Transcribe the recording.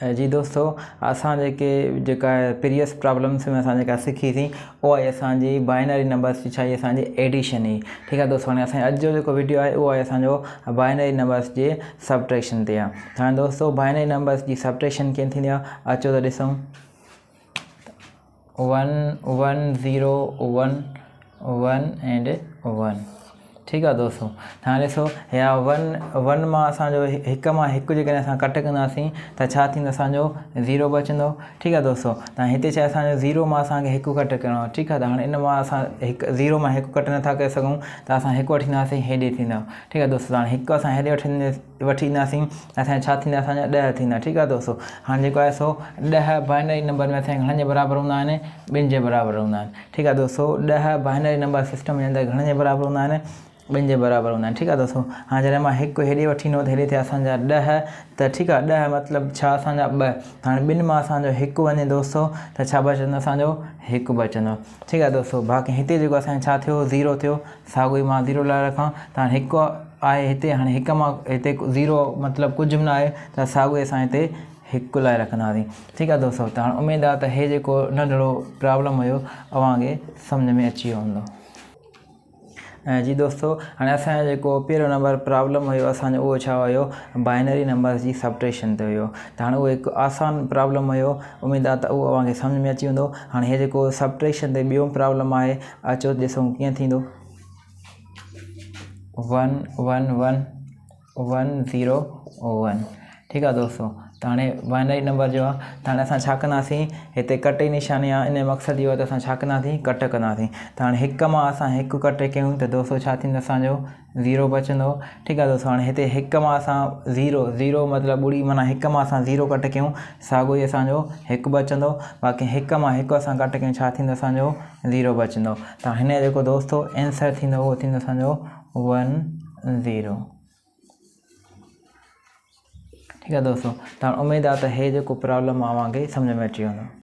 جي دوستو اسان جيڪي جيڪا پريويس پرابلمس ۾ اسان جيڪا سکي سين اها آهي اسان جي بائنري نمبرس جي ڇا آهي اسان جي ايڊيشن هئي ٺيڪ آهي دوستو هاڻي اسان اڄ جو جيڪو ويڊيو آهي اهو آهي اسان جو بائنري نمبرس جي سبٽريڪشن تي آهي هاڻي دوستو بائنري نمبرس جي سبٽريڪشن ڪيئن ٿيندي آهي اچو ته ڏسون 1 1 0 1 1 اينڊ 1 ٺيڪ آ دوستو هاڻي ڏسو يا 1 1 مان اسان جو هڪ مان هڪ جيڪڏهن اسان ڪٽ ڪنداسين ته ڇا ٿيندو اسان جو 0 بچندو ٺيڪ آ دوستو ته هتي ڇا اسان جو 0 مان اسان کي هڪ ڪٽ ڪرڻو آ ٺيڪ آ ته هاڻي ان مان اسان هڪ 0 مان هڪ ڪٽ نٿا ڪري سگهون ته اسان هڪ وٺنداسين هيڏي ٿيندو ٺيڪ آ دوستو هاڻي هڪ اسان هيڏي وٺنداسين وٺي اينداسين اسان جا ڇا ٿيندا اسان جا ڏهه ٿيندا ٺيڪ آهي دوستو هاڻي جيڪو آهي سو ڏهه بائنري نمبر ۾ اسان گهڻن جي برابر هوندا آهن ٻن جي برابر هوندا آهن ٺيڪ آهي دوستو ڏهه بائنري نمبر سسٽم جي اندر گهڻن جي برابر هوندا آهن ٻن جي برابر هوندا آهن ٺيڪ آهي دوستو هاڻي جڏهن مان هڪ هيڏي وٺي ايندو ته هيڏي ٿيا اسان جا ڏهه ته ٺيڪ آهي ڏهه مطلب ڇا اسان جا ٻه هاڻي ٻن مان اسان جو هڪ وڃي دوستو ته ڇا بچندو اسان جو هڪ بچندو ٺيڪ آهي دوستو باقي هتي جيڪو اسان جو ڇا ٿيو زيرو ٿيو ساڳيو ئي مان زيرو لاء رکان ته هاڻي هڪ آهي هتي هاڻي هڪ مان هتي زيرو مطلب ڪجهه به نه آهي ته ساڳيو ئي اسان هتي هڪ لاء رکنداسين ٺيڪ آهي دوستو ته هاڻي اميد آهي ته هي جيڪو ننڍڙو پرابلم هيو اوهان کي سمجهه ۾ اچي ويو هوندو. ۽ جي دوستو هاڻي اسان جو جيڪو پهريون نمبر پرابلم هيو اسان جو اهو ڇا هيو بائنري نمبرز جي سبٽريڪشن تي هيو ته هاڻي اهو هڪ آسان پرابلم هيو اميد آهي ته اهو اوهان کي سمجهه ۾ اچي ويندو هاڻي هي جيڪو سبٽريڪشن تي ٻيو پرابلم آهي اچو ڏسون ڪيئن ٿيندو 1 1 1 1 0 1 ٺيڪ آ دوستو ته هاڻي بائنري نمبر جو آ ته هاڻي اسان ڇا ڪنداسين هتي ڪٽ جي نشاني آ ان جو مقصد اهو آ ته اسان ڇا ڪنداسين ڪٽ ڪنداسين ته هاڻي هڪ مان اسان هڪ ڪٽ ڪيون ته دوستو ڇا ٿيندو اسان جو زيرو بچندو ٺيڪ آ دوستو هاڻي هتي هڪ مان اسان زيرو زيرو مطلب ٻڙي معنيٰ هڪ مان اسان زيرو ڪٽ ڪيون ساڳو ئي اسان جو هڪ بچندو باقي هڪ مان هڪ اسان ڪٽ ڪيون ڇا ٿيندو اسان جو زيرو بچندو ته هن جو جيڪو دوستو آنسر ٿيندو اهو ٿيندو اسان جو ون زيرو ٺيڪ آ دوستو ته هاڻي اميد آ ته هي جيڪو پرابلم آ اوهان کي سمجهه ۾ اچي ويندو.